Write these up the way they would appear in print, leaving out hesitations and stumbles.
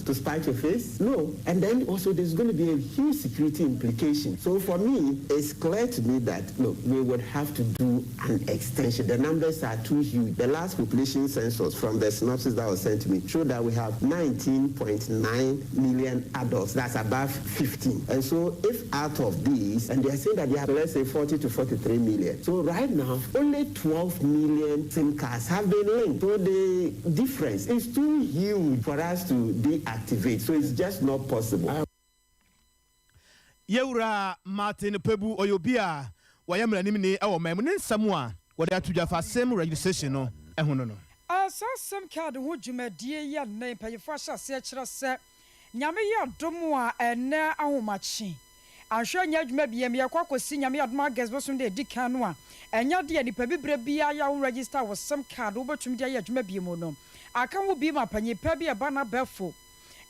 To spite your face? No. And then also there's going to be a huge security implication. So for me, it's clear to me that, look, we would have to do an extension. The numbers are too huge. The last population census from the synopsis that was sent to me showed that we have 19.9 million adults. That's above 15. And so if out of these, and they are saying that they have, let's say, 40 to 43 million. So right now, only 12 million SIM cards have been linked. So the difference is too huge for us to deactivate. So it's just not possible. Yɛwura Martin Kpebu, ɔyɛ obi a wɔyɛ mmaranimni wɔ man mu, ne nsɛm a wɔde ato dwa fa SIM registration no ho no. Saa SIM card ho dwumadie yi a nnɛ mpanyinfoɔ ahyɛ aseɛ kyerɛ sɛ Nyame yɛ adom a ɛnɛ ahomakye ahwɛ nyɛ adwuma biam yɛkɔ akɔsi Nyame adom August bosom de edi kan no a, ɛnyɛ deɛ nipa bibire biara yɛ a register wɔ SIM card wobɛtumi de ayɛ adwuma bi mu no aka ho bi ma panyin pa bi ɛba n'abɛɛfo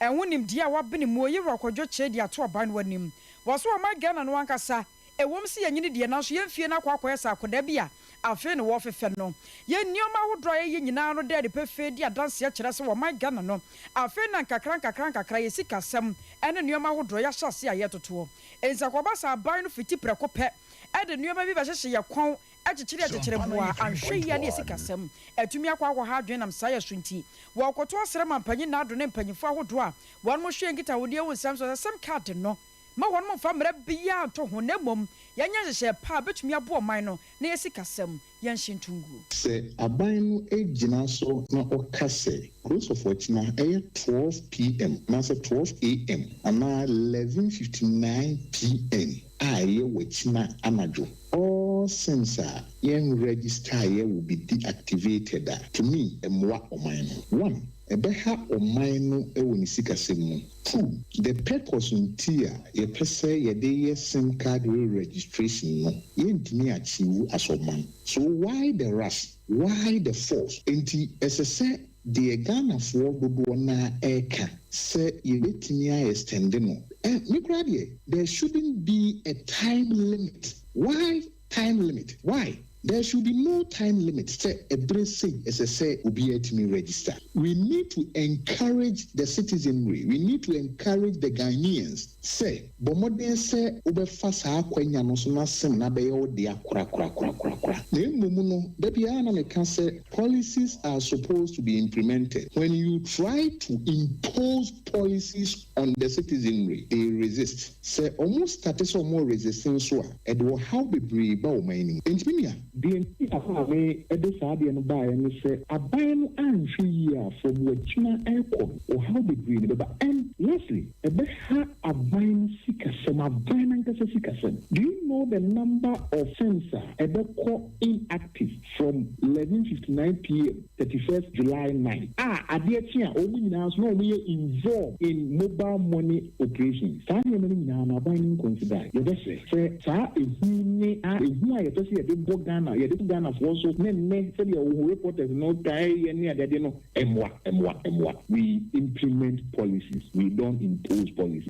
ɛho nimdeɛ a wabene mu oyi wɔ akɔdwo kyerɛ de ato ɔban no anim wɔ so ɔman Ghana no ankasa. Ɛwɔm si yɛnyini deɛ, nanso yɛmfie no akɔ akɔyɛ sɛ akɔda bi a afei na wɔfefɛ no. Yɛn nneɛma ahodoɔ a yɛyɛ nyinaa no dɛ de pɛfɛ di adanseɛ kyerɛ sɛ wɔman Ghana no afei na nkakra nkakra nkakra yɛ sikasɛm ɛne nneɛma ahodoɔ yɛahyɛ ase a yɛtotoɔ nsakɔba sɛ aban no fiti prɛko pɛ ɛde nneɛma bi bɛhyehyɛ yɛ kɔn akyekyere akyekyere boa anhwɛ yia ne yɛ sikasɛm atumi akɔ akɔ ha adwene nam saa yɛ so. Nti wɔkɔto asrɛ ma mpanyin naado ne mpanyinfoɔ ahodoɔ a wɔn mo hwɛ nkitahodie ho nsɛm so sɛ SIM card no ma wɔn mo mfa mmerɛ biara nto ho, na mmom yɛnyɛ nhyehyɛ pa a bɛtumi aboɔ ɔman no na yɛ sikasɛm yɛnhye ntonguo. Sɛ aban no gyina so na ɔka sɛ close of ɔkyena ɛyɛ 12 p.m. anaasɛ 12 a.m. anaa 11:59 p.m. a ɛyɛ wɔkyena anadwo, all SIMs a yɛn register yɛ will be deactivated a, to me, ɛmmoa ɔman no. One, ɛbɛha ɔman no wɔ ne sikasɛm mu. Two, the purpose nti a yɛpɛ sɛ yɛde yɛ SIM card re-registration no, yɛntumi achieve as ɔman. So why the rush? Why the force? Nti ɛsɛ sɛ deɛ Ghanafoɔ dodoɔ naa ɛreka sɛ yɛbɛtumi ayɛ extend no ɛ me koraa deɛ, there shouldn't be a time limit. Why time limit? Why? There should be no time limit sɛ ɛberɛ sei ɛsɛ sɛ obiara tumi register. We need to encourage the citizenry, we need to encourage the Ghanaians sɛ bɔ mmɔden sɛ wobɛfa saa akwanya no so na SIM na bɛyɛ wo dea korakorakorakorakora. Na mmom no, da biara na meka sɛ policies are supposed to be implemented. When you try to impose policies on the citizenry, they resist. Sɛ ɔmo start sɛ ɔmo resist nso a, ɛde ɔhaw bebree ba ɔman anim. Ntumi nua deɛ nti a me ɛde saa adeɛ no baeɛ ne sɛ aban no anhwɛ yie a, from wɔkyina ɛrekɔ no, ɔhaw bebree ne bɛba. And lastly, ɛbɛha aban no sikasɛm, aban no ankasa sikasɛm. Do you know the number of SIMs a ɛbɛkɔ inactive from 11:59 p.m. 31st July night a adeɛ kye a wɔn nyinaa nso na wɔn yɛ involved in mobile money operations? Saa nneɛma no nyinaa no, aban no nconsider. Yɛbɛsrɛ sɛ saa ehu ne ehu a yɛpɛ sɛ yɛde bɔ Ghana, yɛde to Ghanafoɔ so ne nnɛ sɛdeɛ wɔn reporters no taa yɛ ne adeade no, ɛmoa, ɛmoa, ɛmoa. We implement policies, we don't impose policies.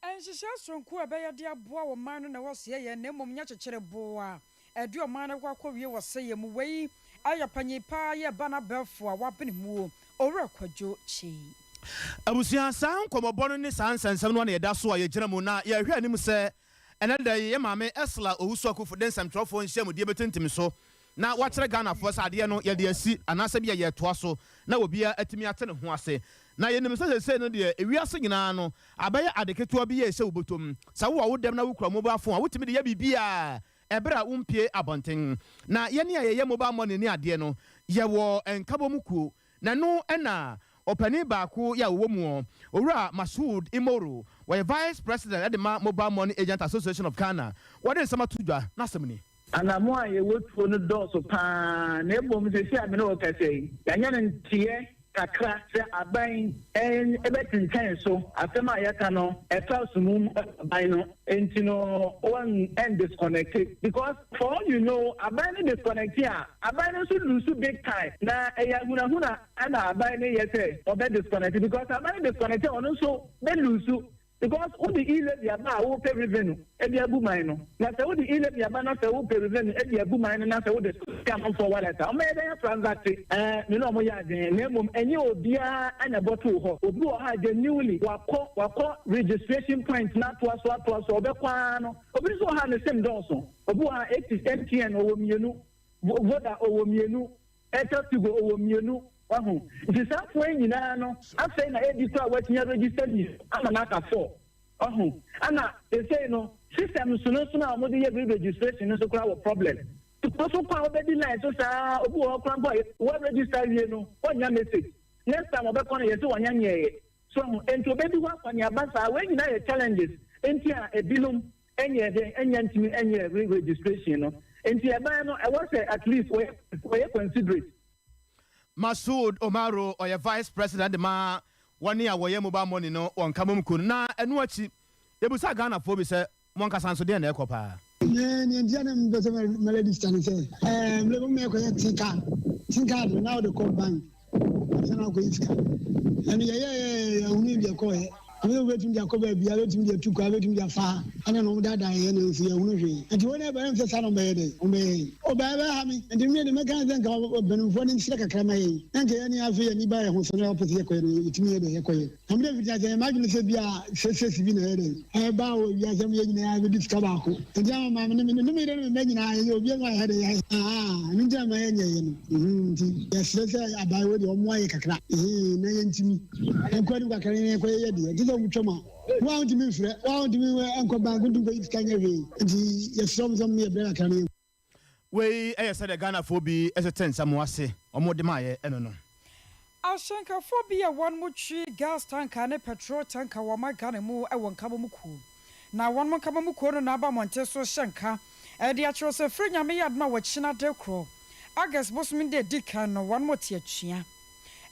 Nhyehyɛ soronko a ɛbɛyɛ de aboa wɔ man no na ɛwɔ seɛ yɛ, na mmom nyɛ kyekyere boa a ɛde ɔman no kɔ akɔwie wɔ sɛyɛ mu. Wei ayɛ panyin paa yɛ ba n'abɛɛfo a wabene mu, Owura Kwadwo Kyei. Abusua, saa nkɔmmɔbɔ no ne saa nsɛnsɛm no na yɛda so a yɛgyina mu na yɛhwɛ anim sɛ ɛnɛ da yi yɛ maame Ursula Owusu Akufo de nsɛmtwerɛfoɔ nhyia mu deɛ bɛtintim so na wakyerɛ Ghanafoɔ sɛ adeɛ no yɛde asi anaasɛ bi a yɛtoa so na obiara atumi ate ne ho ase. Na yɛnim sɛ sɛsei no deɛ, ewiase nyinaa no abɛyɛ ade ketewa bi yɛ ɛhyɛ wo bɔtɔm sɛ wowɔ wo dɛm na wokura mobile phone a, wotumi de yɛ biribiaa ɛberɛ a wompie abɔnten. Na yɛne a yɛyɛ mobile money ne adeɛ no, yɛwɔ nkabɔ mu kuo na no ɛna ɔpanin baako yɛ a wɔwɔ mu ɔ Owura Masud Imoro, wɔyɛ vice president ɛde ma Mobile Money Agent Association of Ghana, wɔde nsɛm ato dwa n'asɛm ni. Anamo a yɛwɔ tuo no dɔɔso paa, na mmom sɛsi a mene wɔ kɛsɛ yi, yɛanyɛ no nteɛ kakra sɛ aban ɛbɛtentɛn so. Asɛm a yɛka no ɛfa sumum aban no nti no wɔn ɛn disconnect, because for all you know, aban no disconnect a, aban no nso lose big time. Na ɛyɛ ahunahuna ɛna aban no yɛ sɛ ɔbɛ disconnect, because aban no disconnect a, ɔno nso bɛ lose. Because wode e-levy aba a wopɛ revenue de abu man no. Na sɛ wode e-levy aba na sɛ wopɛ revenue de abu man no na sɛ wode sika amanfoɔ wallet a, wɔbɛyɛ dɛn atransact? Ɛɛ, me ne wɔn yɛ adwene. Na mmom ɛnyɛ obiara na ɛbɔtoo hɔ. Obi wɔ hɔ a genuinely wakɔ wakɔ registration point no atoa so atoa so, ɔbɛkɔ ara no. Obi nso wɔ hɔ a ne sim dɔɔso. Obi wɔ hɔ a eighty MTN ɔwɔ mmienu, Voda ɔwɔ mmienu, Airtel Tigo ɔwɔ mmienu. Wahu? Nti saa foɔ yi nyinaa no, afei na ebi koraa watumi aregister mmienu ama no aka four. Wahu? Ɛna seesei no, system nsono nsono a wɔde yɛ re-registration no nso koraa wɔ problem. Wo nso kɔ a wobɛdi line so saa, obi wɔ hɔ koraa mpo a wa-register awie no, ɔnnya message. Next time ɔbɛkɔ no, yɛse wɔnya nyɛeɛ. So wahu? Nti obɛdi hɔ akɔneaba saa. Wei nyinaa yɛ challenges nti a ebinom nyɛɛ dɛn nnya ntumi nyɛɛ re-registration no. Nti ɛban no, ɛwɔ sɛ at least wɔyɛ wɔyɛ considerate. Masood Omaru, ɔyɛ Vice President de ma wɔne a wɔyɛ Mobile Money no wɔ Nkabom kuo no. Na ɛno akyi, yɛbisaa Ghanafoɔ bi sɛ, Mo ankasa nso, deɛn na ɛrekɔ paa? Me nea nti a na mepɛ sɛ mɛ register ne sɛ ɛɛ mmerɛ bi mɛkɔyɛ te card te card no na wode kɔ bank ansa na wakɔyi sika ɛno yɛyɛyɛ yɛhunu deɛ kɔɔyɛ Ɔno sɛ wobɛtumi de akɔ baabiara, wobɛtumi de atu kwan, wobɛtumi de afa ha, ɛna na wɔdaadaa yɛn na nso yɛnhunu hwee. Nti wɔn a ɛbɛyɛ sɛ saa na wɔbɛyɛ dɛn? Wɔbɛyɛ yɛn. Ɔbaa ɛbɛha me. Nti me deɛ mɛka ne sɛ nka mpanimfoɔ no nkyerɛ kakra ma yɛn, na nka yɛn afei yɛn ani ba yɛn ho so na yɛpɛ sɛ yɛkɔyɛ no, yɛtumi yɛ dɛn? Yɛkɔyɛ. Na me deɛ mfiti aseɛ m'adwene sɛ bi a sɛsɛsi bi na ɛyɛ dɛn? Ɛba wɔ wiase mu yɛn nyinaa yɛbɛdi sika baako. Nti ama maame ne me ne me yere ne me mma nyinaa yɛyɛ obiara mu ayɛ dɛn? Yɛayɛ. Ahaa, ɛno nti na ma yɛnyɛeɛ no. Nti yɛsrɛ sɛ abaayewa deɛ wɔmmoa yɛ kakra, na yɛntumi. Nkɔ anim kakra na yɛnkɔ yɛyɛ deɛ ɛte sɛ wɔn twam a wɔn a wɔntumi mfrɛ wɔn a wɔntumi nkɔ bank wɔntumi nkɔyi sika nyɛ hwee nti yɛsrɛ wɔn sɛ wɔn yɛ brɛ kakra na yɛnkɔ. Wei yɛ sɛdeɛ Ghanafoɔ bi tete nsɛm ase wɔde maeɛ ɛno no. Ahyɛnkafoɔ bi a wɔn twi gas tanker ne petrol tanker wɔ ɔman Ghana mu wɔ Nkabom kuo. Na wɔn Nkabom kuo no na aba mmɔnten so rehyɛ nka de akyerɛ sɛ firi Nyame yɛ adom a wɔkyina de korɔ August bosome da ɛdi kan no wɔn te atua.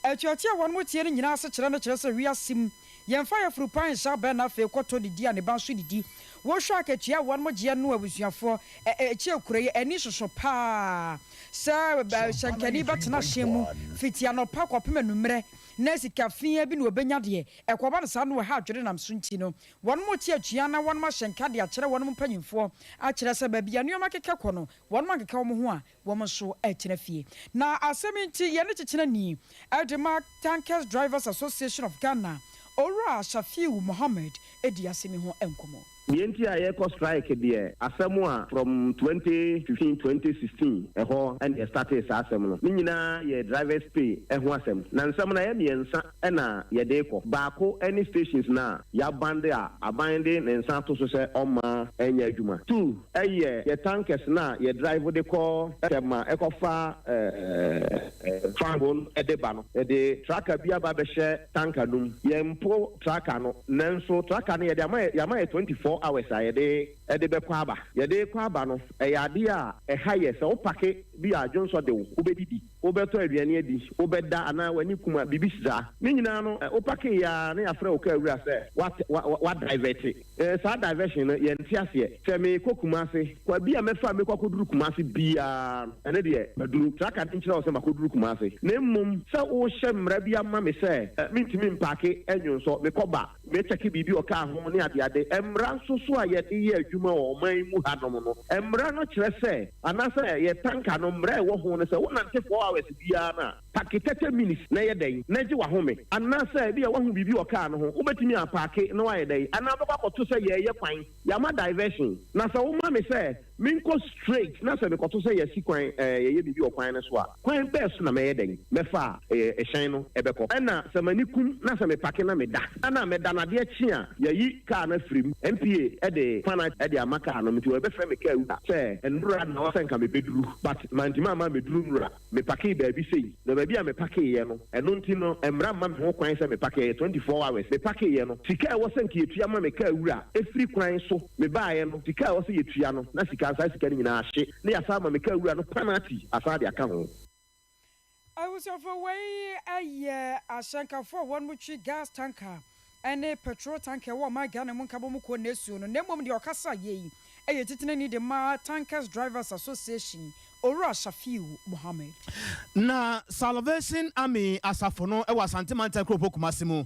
Atuateɛ a wɔnom teɛ no nyinaa asekyerɛ no kyerɛ sɛ wiase mu yɛmfa yafunu pa nhyɛ abɛn na afei kɔtɔ didi a ne ba nso didi. Wohwɛ akatua a wɔnom gyeɛ no abusuafoɔ ɛ ɛkyɛ kura yi ani soso paa sɛ hyɛnkani bɛtena hyɛn mu fiti anɔpa kɔpem anummerɛ na sika fia bi na ɔbɛnya deɛ ɛkɔba no saa no ɛha adwene nam so nti no wɔnom te atua na wɔnom ahyɛ nka de akyerɛ wɔnom mpanyinfoɔ akyerɛ sɛ baabi a nnoɔma kekɛ kɔ no wɔnom ankeka wɔn ho a Wɔn nso retena fie. Na asɛm yi nti, yɛne kyekyereni de ma Tankers Drivers Association of Ghana, Owura Shafiu Mohammed di asɛm yi ho nkɔmmɔ. Deɛ nti a yɛkɔ strike deɛ asɛm a from 2015, 2016 ɛhɔ na yɛ startee saa asɛm no. Ne nyinaa yɛ drivers pay ho asɛm. Na nsɛm no ɛyɛ mmiɛnsa na yɛde rekɔ. Baako ne stations no a yɛabande a aban de ne nsa ato so sɛ ɔmma ɛnyɛ adwuma. Two yɛ yɛ tankers no a yɛ drive de kɔ Tema kɔfa fango no de ba no. Yɛde tracker bi aba abɛhyɛ tanker no mu. Yɛmpo tracker no, nanso tracker no yɛde ama yɛ, yɛama yɛ 24 hours a yɛde de bɛkɔ aba. Yɛde rekɔ aba no, ɛyɛ adeɛ a ɛha yɛ. Sɛ wo pake bi a, dwonsɔ de wo, wobɛdidi, wobɛtɔ aduane adi, wobɛda anaa w'ani kum a, biribi saa. Ne nyinaa no, wo pake yɛ ara na yɛafrɛ wo kaa wura sɛ wa divert. Saa diversion no, yɛnte aseɛ. Sɛ merekɔ Kumasi, kwa bi a mɛfa a mɛkɔ akɔduru Kumasi biara no, ɛno deɛ maduru. Tracker no nkyerɛ wo sɛ makɔduru Kumasi. Na mmom sɛ wohyɛ mmara bi ama me sɛ mentumi mpaake nnwonsɔ, mekɔ ba, mɛkyɛke biribi wɔ kaa ho ne adeade. Mmara nso so a yɛde yɛ adwuma wɔ ɔman yi mu hanom no, mmara no kyerɛ sɛ, anaasɛ yɛn tanka no, mmara a ɛwɔ ho ne sɛ wonante 4 hours biara no a, Pake 30 minutes na yɛ dɛn na gye w'ahome? Anaasɛ ebia woahu biribi wɔ kaa no ho, wobɛtumi apaake na woayɛ dɛn? Anaa wobɛkɔ akɔto sɛ yɛreyɛ kwan, yɛama diversion. Na sɛ woma me sɛ menkɔ straight na sɛ mekɔto sɛ yɛasi kwan, ɛɛ, yɛyɛ biribi wɔ kwan no so a, kwan bɛn so na mɛyɛ dɛn? Mɛfa a, ɛɛ, hyɛn no bɛkɔ. Ɛna sɛ m'ani kum na sɛ mepake na meda, ɛna meda no adeɛ kye a, yɛayi kaa no afiri mu. NPA de kwan de ama kaa no, nti wɔbɛfrɛ me kaa wura sɛ nnora na ɛwɔ sɛ nka mebɛduru, but mantumi amma ammɛduru nnora. Mepakee baabi sei, na baabi a mepakeeɛ no, ɛno nti no, mmara mma me ho kwan sɛ mepake, ɛyɛ 24 hours. Mepakeeɛ no, sika a ɛwɔ sɛ nka yɛtua ma me kaa wura firi kwan so mebaeɛ no, sika a ɛwɔ sɛ yɛtua no, na sika, saa sika no nyinaa ahye, na yɛasan ama me kaa wura no panati asan de aka ho. Abusuafo, wei yɛ ahyɛnkafo a wɔn twi gas tanker ne petrol tanker wɔ ɔman Ghana mu nkabom kuo NESU no, na mmom deɛ ɔkasa yei yɛ titenani de ma Tankers Drivers Association, Owura Shafiu Mohammed. Na Salvation Army asafo no wɔ Asante Mantam kuropɔn Kumasi mu.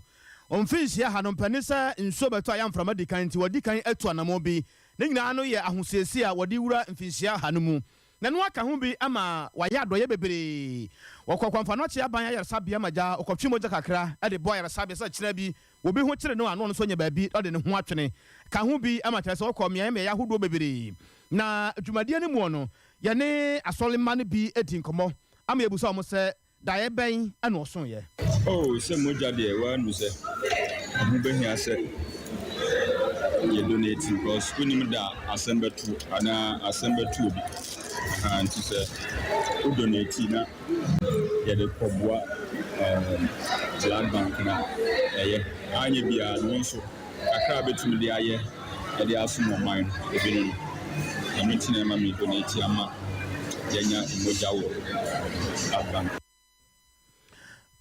Mfinhyia ha no mpanin sɛ nsuo bɛtɔ a yɛ mframa di kan nti wɔdi kan atu anammɔn bi. Ne nyinaa no yɛ ahosiesie a wɔde wura mfinhyia ha no mu. Na ɛno aka ho bi ama wɔayɛ adɔeɛ bebree. Wɔkɔ Komfo Anokye Aban Ayaresabea ma gya wɔkɔtwe mogya kakra de bɔ ayaresabea sɛ kyena bi obi ho kyere no a na ɔno nso anya baabi de ne ho atwene. Ka ho bi ama kyerɛ sɛ wɔkɔ mmeaeɛ mmeaeɛ ahodoɔ bebree. Na dwumadie no muo no, yɛne asɔremma no bi di nkɔmmɔ ama yɛbusa wɔn sɛ daeɛ bɛn na ɔsoeɛ. Oh, sɛ mogya deɛ woanu sɛ ɛho bɛhia sɛ yɛ donate because wonim da a asɛm bɛto anaa asɛm bɛto obi. Aha, nti sɛ wo donate na yɛde kɔboa um, blood bank na ɛyɛ. Anyɛ biara no wo nso kakra a bɛtumi de ayɛ de asom ɔman no ebi no no. Ɛno nti na ɛma me donate ama yɛanya mogya wɔ blood bank.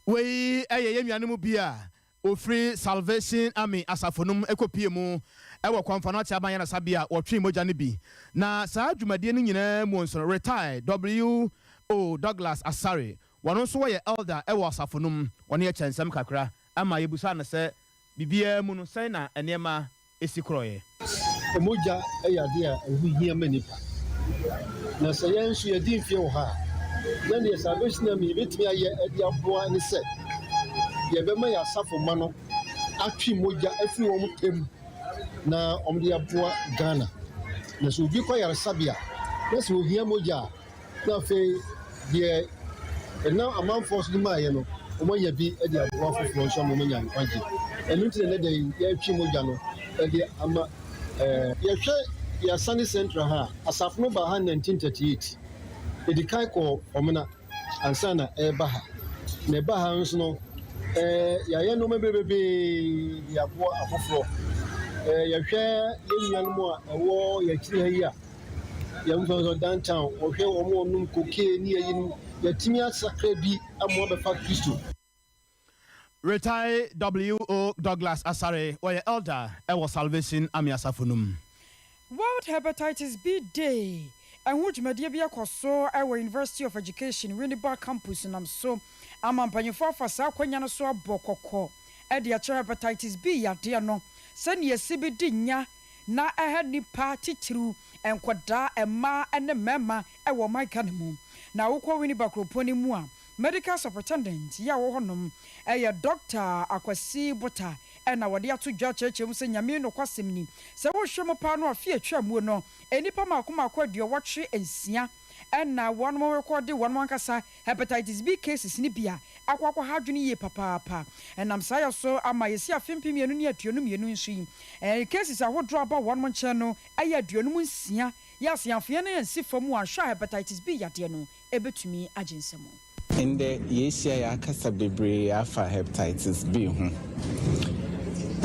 Wei yɛ yɛn nuanom bi a wɔfiri Salvation Army asafo no mu kɔpue mu wɔ Komfo Anokye Aban Ayaresabea a wɔtwee mogya no bi. Na saa dwumadie no nyinaa mu nso no, Retired W.O. Douglas Asare, wɔno nso wɔyɛ Elder wɔ asafo no mu, ɔne yɛ kyɛ nsɛm kakra ama yɛbusaa no sɛ biribiara mu no sɛn na nneɛma si korɔeɛ. Mogya yɛ adeɛ a ɛho hia ma nnipa. Na sɛ yɛn nso yɛadi mfeɛ wɔ ha a, na deɛ Salvation Army yɛbɛtumi ayɛ de aboa ne sɛ yɛbɛma yɛn asafo mma no atwe mogya afiri wɔn pɛ mu na wɔde aboa Ghana. Na sɛ obi kɔ ayaresabea na sɛ ohia mogya a, Na afei deɛ ɛnam amanfoɔ so de maeɛ no, wɔanya bi de aboa afoforɔ nso ama wɔanya nkwagye. Ɛno nti na ɛnnɛ da yi yɛretwe mogya no de ama. Yɛhwɛ yɛn Asante Central ha a, asafo no baa ha 1938. Ɛdi kan kɔɔ Ɔmena ansa na ɛreba ha. Na ɛbaa ha nso no, yɛayɛ nneɛma bebrebe de aboa afoforɔ. Yɛhwɛ yɛn nuanom a ɛwɔ yɛn akyiri ha yi a, Yɛn mfa nso downtown wɔhwɛ wɔn a wɔnom cocaine ne ayi no yɛatumi asakra bi ama wɔabɛfa Kristo. Retired W.O. Douglas Asare, ɔyɛ Elder wɔ Salvation Army Asafo no mu. World Hepatitis B Day ho dwumadie bi akɔ so wɔ University of Education, Winneba Campus nam so ama mpanyinfoɔ afa saa akwanya no so abɔ kɔkɔ de akyerɛ Hepatitis B yadeɛ no sɛnea ɛsi bi di nya na ɛha nnipa titiriw, nkwadaa, mmaa ne mmarima wɔ ɔman Ghana mu. Na wokɔ Winneba kuropɔn no mu a, Medical Superintendent yi a ɔwɔ hɔnom yɛ Dɔkta Akwasi Bota na wɔde ato dwa kyerɛkyerɛ mu sɛ Nyame nokwasɛm ni, sɛ wohwɛ mu paa no afe a atwa muo no, nnipa mmaako mmaako 86 na wɔnom rekɔde wɔnom ankasa Hepatitis B cases no bi a akɔ akɔha adwene yie papaapa. Ɛnam saa yɛ so ama yɛsi afe 2022 nso yi, cases ahodoɔ a aba wɔnom nkyɛn no yɛ 56. Yɛ aseanfoyɛ no ansi fam a, anhwɛ a Hepatitis B yadeɛ no bɛtumi agye nsam. Ndɛ yeehyia yɛakasa beberee afa Hepatitis B ho.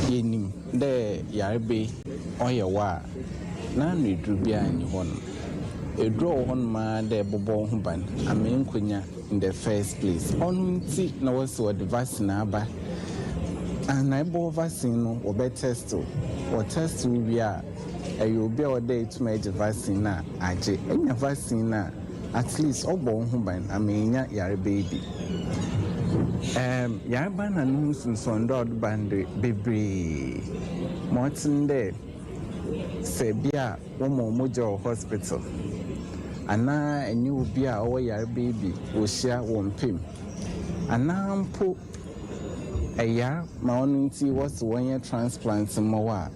Yenyim dɛ yarba yi ɔyɛ wo a, n'ano edur biara nnyi hɔnom. Edur a ɔwɔ hɔnom ara dɛ ebɔbɔ woho ban ama ennkonya in the first place. Ɔno ntsi na wɔse wɔdze vaccine aba. Ana ebɔwɔ vaccine no, wɔbɛ test wo. Wɔ test wo wie a, ɛyɛ obi a ɔwɔ dɛ etum egye vaccine no a, agye. Enya vaccine no a, at least ɔbɔ woho ban ama ennya yarba yi bi. Erm, yarba na no ho nsunsuando a ɔdze ba no de, beberee. Ma ɔtse nye dɛ, sɛ bi a wɔma wo mogya wɔ hospital, anaa enye obi a ɔwɔ yarba yi bi wohyia wɔ mpa mu, anaa mpo ɛyar ma ɔno ntsi wɔse wɔnyɛ transplant mma wo a,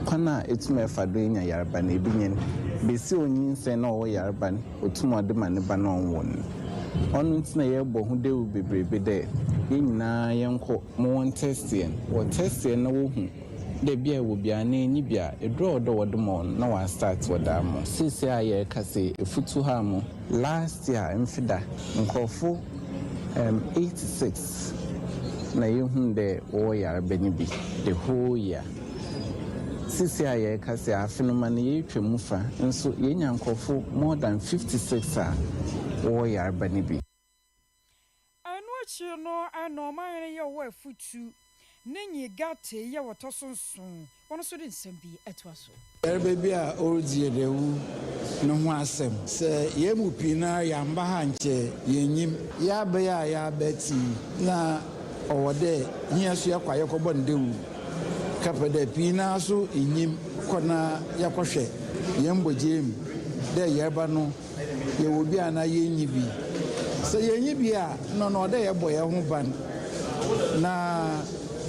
kwan a etum fa do enya yarba no, bi nye no, basia a onyinsɛn na ɔwɔ yarba no, otum ɔdze ma ne ba na ɔnnwo no. Ɔno ntsi na yɛrobɔ ho dawur beberebe dɛ hɛn nyina yɛnkɔ ma wɔntest hɛn. Wɔtest hɛn na wohu dɛ bi a ewɔ bi anaa innyi bi a, edur a ɔwɔ dɛ wɔdze ma wo no na wɔastart wɔdze ama wo. Sesei a yɛrekasa yi, efutu ha mo, last year mfeda, nkorɔfo 86 na yehun dɛ wɔwɔ yarba no bi the whole year. Sesei a yɛrekasa yi, afe no ma no yeetwa mu fa nso yeenya nkorɔfo more than 56 a wɔwɔ yarba no bi. Ɛno akyiri no na ɔmanhene yi a ɔwɔ afutu ne Nyi Ghartey yi a ɔtɔ so nson, ɔno nso de nsɛm bi toa so. Yarba bi a oridzi hɛn ewu no ho asɛm. Sɛ hɛn mu pii noara yɛammba ha a nkyɛ yennyim. Yɛaba yi a yɛabɛtse yi, na. ɔwɔ dɛ hɛn so yɛkɔ a yɛkɔbɔ no dawur kɛpɛ dɛ pii no ara so nnyim kɔ na yɛkɔhwɛ hɛn bɔgyaa mu dɛ yarba no yɛwɔ bi anaa yennyi bi. Sɛ yennyi bi a, nna ɔno ɔwɔ dɛ yɛbɔ hɛnho ban na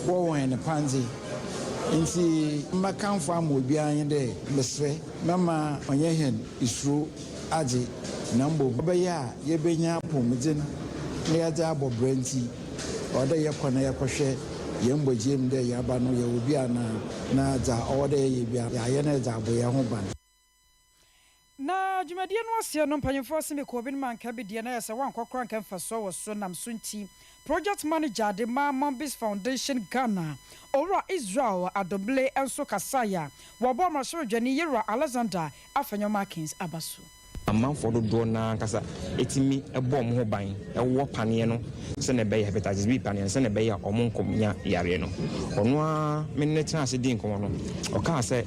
wɔwɔ hɛn pandze. Ntsi mɛkamfo ama obiara nye dɛ, meserɛ, mɛma ɔnnyɛ hɛn suro adze na mbom ɔbɛyɛ a yebenya apɔwmudzen na yɛdze abɔ bra ntsi, ɔwɔ dɛ yɛkɔ na yɛkɔhwɛ hɛn bɔgyaa mu dɛ yarba no yɛwɔ bi anaa, na dza ɔwɔ dɛ yɛyɛ biara yɛayɛ na yɛdze abɔ hɛnho ban. Na dwumadie no aseɛ no mpanyinfoɔ se mekɔɔ binom anka bi deɛ na ayɛ sɛ wankɔ koraa anka mfasoɔ wɔ so nam so nti Project Manager de ma Mombis Foundation Ghana Owura Israel Adombele nso kasaeɛ a wɔbɔɔ mmarahyɛbadwani Yewura Alexander Afenyo Markins aba so. Amanfoɔ dodoɔ no ara ankasa tumi bɔ wɔn ho ban wɔ paneɛ no sɛdeɛ ɛbɛyɛ, hepatitis B paneɛ no, sɛdeɛ ɛbɛyɛ a wɔnkɔnya yareɛ no. Ɔno ara me ne no tenaa ase dii nkɔmmɔ no, ɔkaa sɛ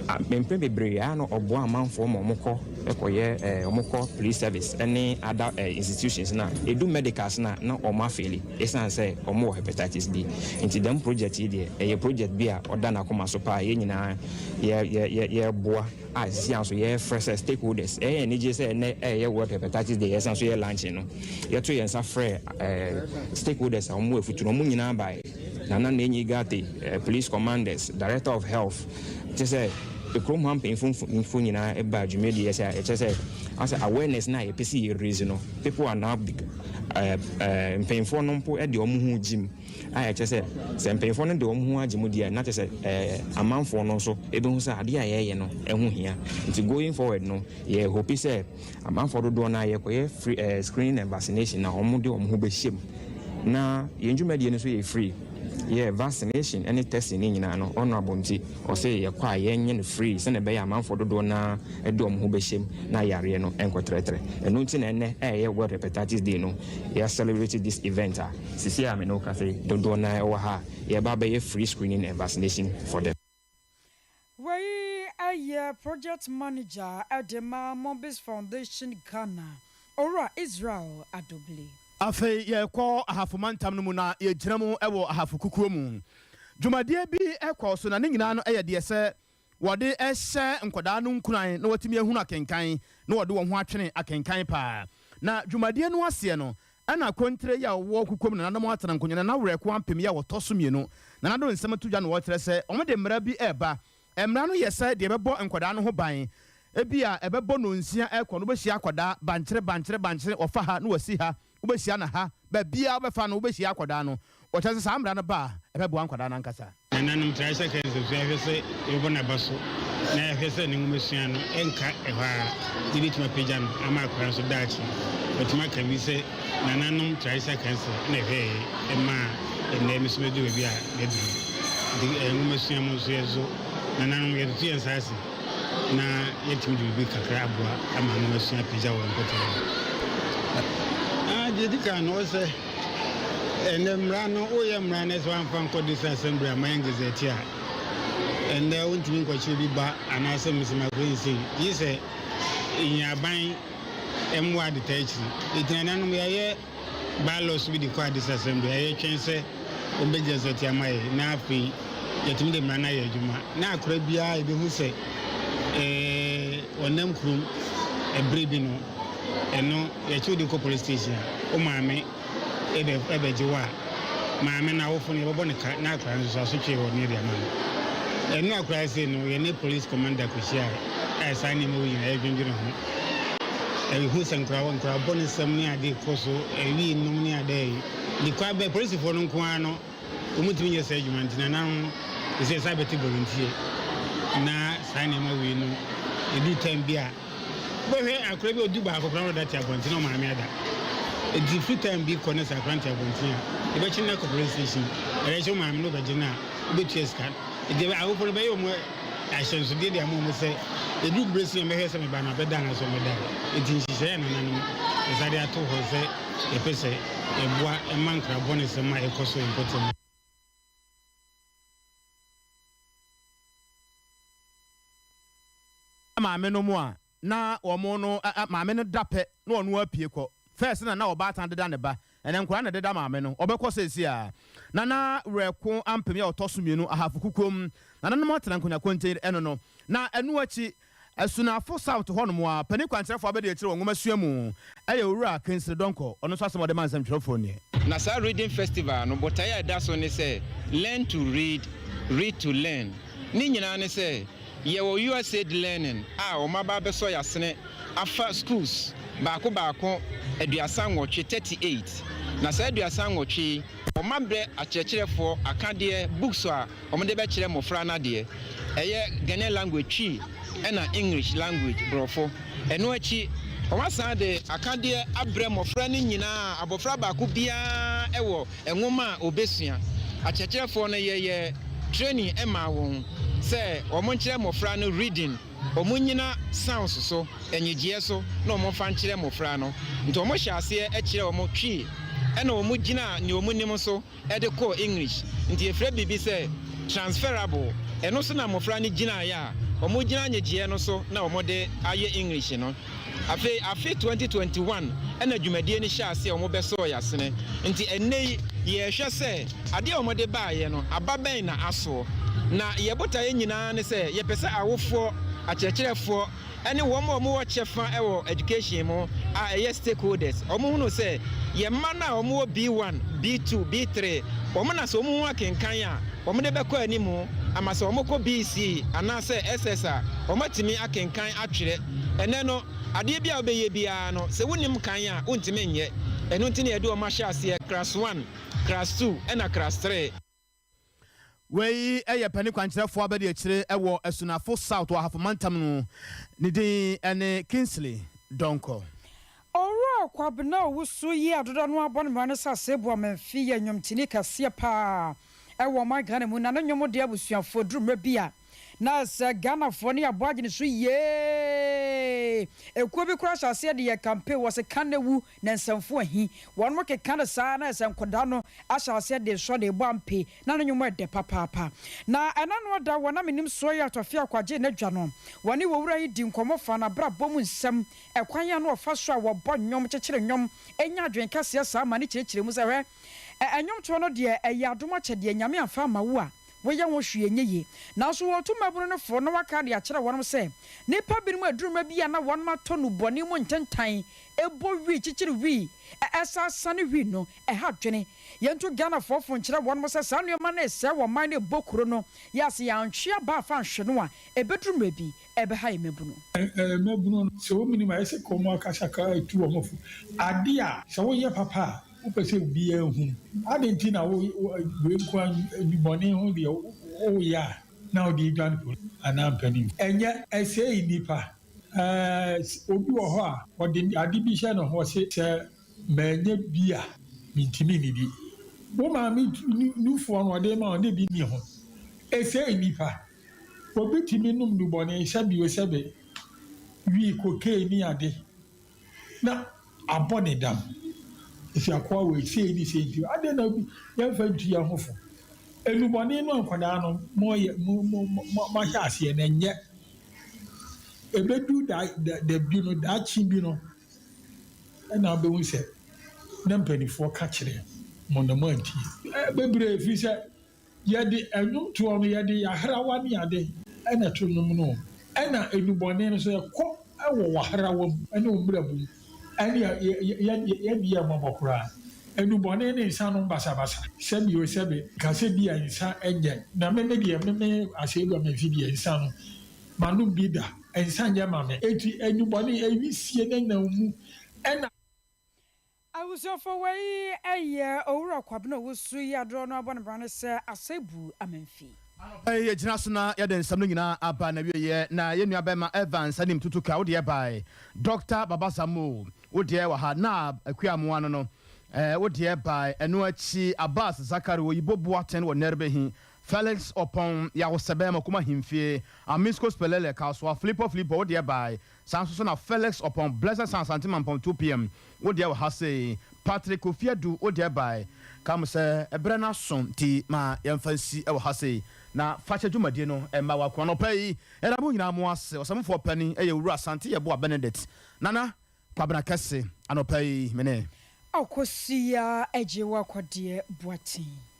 mpɛn bebree a na ɔboa amanfoɔ ma wɔkɔ kɔyɛ wɔkɔ police service ne other institutions no a, ɛdu medicals no a na wɔn afeeli ɛsiane sɛ wɔwɔ hepatitis B. Nti dɛm project yi deɛ, ɛyɛ project bi a ɔda n'akoma so paa, yɛn nyinaa yɛ yɛ yɛreboa. A Seesei ara nso yɛrefrɛ sɛ stakeholders, ɛyɛ yɛn anigye sɛ ɛnnɛ ɛyɛ World Hepatitis Day, yɛsan nso yɛ luncheon no, yɛto yɛn nsa frɛ stakeholders a wɔwɔ afutu no, wɔn nyinaa baeɛ. Nana Nenyi Ghartey, Police Commanders, Director of Health, kyerɛ sɛ kurom ha mpanyinfo mfo nyinaa baa dwumadie yi sɛ ɛkyerɛ sɛ asɛ awareness no a yɛpɛ sɛ yɛ raise no, people are now mpanyinfoɔ no mpo de wɔn ho gyim. A ɛkyerɛ sɛ, sɛ mpanyimfoɔ no de wɔn ho agye mu di a, na kyerɛ sɛ amanfoɔ no nso bɛhu sɛ adeɛ a yɛreyɛ no ho hia. Nti going forward no, yɛ hope sɛ amanfoɔ dodoɔ no ara yɛkɔyɛ free screening and vaccination na wɔde wɔn ho bɛhyɛ mu. Na yɛn dwumadie no nso yɛ free. Yɛ vaccination ne testing no nyinaa no, Honourable nti ɔse yɛkɔ a yɛnyɛ no free sɛdeɛ ɛbɛyɛ a amanfoɔ dodoɔ no ara de wɔn ho bɛhyɛ mu na yareɛ no nkɔtrɛtrɛ. Ɛno nti na ɛnnɛ a ɛyɛ World Hepatitis Day no, yɛ celebrate this event a Sisi a me ne wo kasa yi, dodoɔ no ara wɔ ha a yɛreba abɛyɛ free screening and vaccination for them. Wei yɛ Project Manager de ma Mombis Foundation Ghana, Owura Israel Adobli. Afei yɛrekɔ Ahafo mantam no mu na yɛgyina mu wɔ Ahafo kukuo mu. Dwumadie bi kɔɔ so na ne nyinaa no yɛ deɛ sɛ wɔde hyɛ nkwadaa no nkuran na wɔatumi ahunu akenkan na wɔde wɔn ho atwene akenkan paa. Na dwumadie no aseɛ no, ɛna Kontire yi a ɔwɔ Kukuom Nananom Atena Nkonnwa Nana Werɛko Ampem yi a ɔtɔ so mmienu, Nana de nsɛm to dwa na ɔkyerɛ sɛ wɔde mmara bi reba. Mmara no yɛ sɛ deɛ ɛbɛbɔ nkwadaa no ho ban. Ebia ɛbɛbɔ nnɔnsia rekɔ no wobɛhyia akwadaa bankyere bankyere bankyere ɔfa ha na wasi ha, wobɛhyia no ha, baabiara wobɛfa no wobɛhyia akwadaa no. Ɔkyerɛ sɛ saa mmara no ba a, ɛbɛboa nkwadaa no ankasa. Nananom trae sɛ kɛnsɛ so yɛhwɛ sɛ yɛbɛbɔ n'aba so na yɛahwɛ sɛ ne nwomasua no nka ɛhɔ ara na yɛbɛtumi apagya no ama akwadaa nso daakye watumi aka bi sɛ nananom trae sɛ kɛnsɛ na ɛhwɛeɛ ɛmaa ɛnnɛ me nso mɛduru baabi a maduru nti nwomasua mu nso yɛn nso nananom yɛtoto yɛn nsa ase na yɛatumi de biribi kakra aboa ama nwomasua apagya wɔ mpɔtam hɔ. Ah, deɛ ɛdi kan no ɔsɛ Ɛnnɛ mmara no, woyɛ mmara no sɛ woamfa nkɔ District Assembly a mayɛ Gazette a, ɛnnɛ wontumi nkɔkye obi ba anaasɛ mese makɔyɛ nsei, gye sɛ ɛnya aban mmoa de taa akyiri. Enti nananom yɛayɛ bylaws bi de kɔ District Assembly a yɛtwɛn sɛ wɔbɛ Gazette ama yɛ na afei yɛtumi de mmara no ayɛ adwuma. Na akora biara yɛbɛhu sɛ ɔnam kurom ɛberɛ bi no, ɛno yɛkye wo de kɔ police station a, wo maame bɛ bɛgye wo a, maame no awofo no yɛbɛbɔ no ka na akwadaa no nso so asotwe wɔ no yɛde ama no. Ɛno akwadaa sei no yɛne police commander kɔhyiae a saa nneɛma wei nyinaa yɛdwendwene ho. Ɛhu sɛ nkwadaa nkwadaa bɔnesɛm ne ade kɔ so, ɛwii nom ne ade de kɔ abɛ polisifoɔ no nko ara no wɔntumi nyɛ saa adwuma nti nananom no ɛsɛ sɛ abɛte volunteer na saa nneɛma wei no ɛduru time bi a Wobɛhwɛ akora bi a ɔdu baako koraa na ɔda te abɔnten na ɔmaame ada. Nti firi time bi kɔ ne sɛ akora nte abɔnten a, yɛbɛkye no akɔ police station. Ɛdɛ sɛ ɔmaame no bɛgye no a, wobɛtua sika. Nti awofo no bɛyɛ wɔn ahyɛnsodeɛ de ama wɔn sɛ ɛduru berɛ si a mɛhwɛ sɛ me ba no abɛda anaasɛ ɔmmɛda. Nti nhyehyɛeɛ a nananom nsa de ato hɔ sɛ yɛpɛ sɛ yɛboa ma nkora bɔnesɛm a ɛkɔ so mpɔtam. Maame nom a na wɔn no maame no da pɛ na ɔno apue kɔ. First na na ɔbaatan deda ne ba. Ɛnɛ nkwadaa na ɛdeda maame no, ɔbɛkɔ seesei a. Nana Werɛko Ampem a ɔtɔ so mmienu, Ahafo Kukuom nananom atena nkonya konten ɛno no. Na ɛno akyi, Asunafo South hɔnom a, panin kwankyerɛfoɔ abadiakyire wɔ nwomasua mu yɛ Owura Kingsley Donkor. Ɔno nso asɛm a ɔde ma nsɛmtwerɛfoɔ nie. Na saa Reading Festival no botaeɛ a ɛda so ne sɛ Learn to Read, Read to Learn. Ne nyinaa ne sɛ yɛwɔ USAID Learning a wɔn aba abɛsɔ yɛn asene afa schools baako baako 38, 38. Na saa 38 yi, wɔabrɛ akyerɛkyerɛfoɔ akadeɛ, books a wɔde bɛkyerɛ mmɔfra no adeɛ. Ɛyɛ Ghanaian language, Twi, ɛna English language, Borɔfo. Ɛno akyi, wɔasan de akadeɛ abrɛ mmɔfra no nyinaa. Abɔfra baako biara wɔ nwoma a ɔbɛsua. Akyerɛkyerɛfoɔ no, yɛyɛ training maa wɔn sɛ wɔnkyerɛ mmɔfra no reading, wɔnnyina sounds so, nnyegyeɛ so na wɔmfa nkyerɛ mmɔfra no. Nti wɔhyɛɛ aseɛ kyerɛɛ wɔn Twi, ɛna wɔgyinaa nea wɔnim so de kɔɔ English. Nti yɛfrɛ biribi sɛ transferable. Ɛno so na mmɔfra no gyinaeɛ a wɔgyina nnyegyeɛ no so na wɔde ayɛ English no. Afei afe 2021 na dwumadie no hyɛɛ aseɛ a wɔbɛsɔɔ yɛn asene. Nti ɛnnɛ yi yɛrehwɛ sɛ adeɛ a wɔde baeɛ no aba bɛn na asoɔ. Na yɛn botaeɛ nyinaa ne sɛ yɛpɛ sɛ awofoɔ, akyerɛkyerɛfoɔ ne wɔn a wɔwɔ kyɛfa wɔ education mu a ɛyɛ stakeholders, wɔhunu sɛ yɛn mma no a wɔwɔ B1, B2, B3, wɔn na sɛ wɔhu akenkan a wɔde bɛkɔ anim ama sɛ wɔkɔ BC anaasɛ SS a wɔatumi akenkan atwerɛ. Ɛnnɛ no, adeɛ bi a wobɛyɛ biara no, sɛ wonnim kan a, wontumi nyɛ. Ɛno nti na yɛde wɔn ahyɛ aseɛ, Class One, Class Two, ɛna Class Three. Wei yɛ panin kwankyerɛfoɔ abadiakyire wɔ Asunafo South wɔ Ahafo Mantam no, ne din ne Kingsley Donkor. Owura Kwabena Owusu yi a dodoɔ no ara bɔ no mmara ne sɛ Asebu Amanfi yɛ nnwomtoni kɛseɛ pa ara wɔ ɔman Ghana mu na ne nnwom de abusuafoɔ duru mmerɛ bi a na sɛ Ghanafoɔ ne yɛabɔ agye ne so yiee. Ekuo bi koraa hyɛ aseɛ de yɛ campaign wɔ se ka na wu na nsɛmfo ahi. Wɔnom keka no saa na sɛ nkɔdaa no ahyɛ aseɛ de sɔ de bɔ ampe na ne nnwom ɛdɛ papaapa. Na ɛna no da wɔ na menim soɔ yi Atɔfe Akwagye n'adwa no wɔne wɔwura yi di nkɔmmɔ fa n'abrabɔ mu nsɛm ɛkwan a na ɔfa so a wɔbɔ nnwom kyekyere nnwom nya adwene kɛseɛ saa ma ne kyerɛkyerɛ mu sɛ hwɛ ɛ nnwomtoɔ no deɛ ɛyɛ adom akyɛdeɛ Nyame amfa amma wo a woyɛ ho hwee nyɛ yie. Nanso wɔretu mmabunu no fo na wɔaka de akyerɛ wɔnom sɛ, nnipa binom aduru mmerɛ bi a na wɔnom atɔ nnubɔne mu ntentan, bɔ wii, kyekyere wii, ɛsan sane wii no, ɛha adwene. Yɛntu Ghanafoɔ fo nkyerɛ wɔnom sɛ saa nnoɔma no resɛe wɔn man no rebɔ kuro no, yɛ a sɛ yɛantwe aba amfa anhwe no a, ɛbɛduru mmerɛ bi, ɛbɛha yɛn mmabunu. Mmabunu no, sɛ wɔn nim a, ɛsɛ sɛ wɔn ankasa tu wɔn fo. Ade a sɛ woyɛ papa a, Wopɛ sɛ obiara hu. Adɛn nti na wo wei nko ara nnubɔne ho deɛ woyɛ a na wode redwane polisi anaa mpanimfoɔ? Ɛnyɛ ɛsɛe nnipa. Ɛɛ, obi wɔ hɔ a ɔde ade bi hyɛ ne ho ɔse sɛ manyɛ bi a mentumi nnidi. Wo maame nufoɔ no ɔde rema wo na ebi nni ho. Ɛsɛe nnipa. Obi tumi nom nnubɔne sɛbe o sɛbe, wii, cocaine ne ade. na abɔ ne dam. Esi akoa wei sei ne sei nti adɛn na obi yɛmfa ntu yɛn ho fo. Nnubɔne no a nkwadaa no moyɛ mo mo mo moahyɛ aseɛ no ɛnyɛ. Ɛbɛdu da da da bi no daakye bi no ɛna wobɛhu sɛ na mpanimfoɔ ka kyerɛ mo na moantie. Bebree firi sɛ Yɛde nnwomtoɔ no, yɛde yɛahrawa ne ade na ɛto nnwom no o. Ɛna nnubɔne no nso, ɛkɔ wɔ w'ahrawa mu ne wo mmerɛbo mu. Ɛnneɛ yɛn deɛ mmɔbɔ koraa. Nnubɔne ne nsa nom basabasa. Sɛbi o sɛbi, ka sɛ bi a nsa nyɛ. Na me me deɛ, me me Asɛedu Amanfi deɛ, nsa no, manom bi da. Nsa nyɛ ma me. Enti nnubɔne, ɛwisie ne nam mu ɛna. Abusuafo wei yɛ Owura Kwabena Owusu yi adorɔ no abɔ ne bra ne sɛ Asɛebu Amanfi. Anɔpa yi yɛgyina so na yɛde nsɛm no nyinaa aba n'awieɛ na yɛn nua bɛrima Evans anim tutu ka wo deɛ bae Doctor Baba Samoo wo deɛ wɔ ha Naab Akua Amoah no no eh, wo deɛ bae ɛno akyi Abbas Zakari Oyibo Boateng wɔ Nɛrbehi Felix Ɔpɔn Yaw Sɛbɛn Makuma Ahemfie Amisco Spelele Kasoa Filipo Filipo wo deɛ bae Saa nso so na Felix Ɔpɔn, Blessed Son Asante Mampɔn 2pm, wo deɛ wɔ ha sei, Patrick Kofi Adu wo deɛ bae, ka mo sɛ ɛberɛ no aso nti ma yɛmfa nsi wɔ ha sei na fakyɛ dwumadie no mma w'akoa. Anɔpa yi yɛda mo nyinaa mo ase, Ɔsɛmofoɔ Panin yɛ Owura Asante Yeboah Benedict, Nana Kwabena Kɛse, anɔpa yi me ne. Akosua Agyewakɔdeɛ Boateng.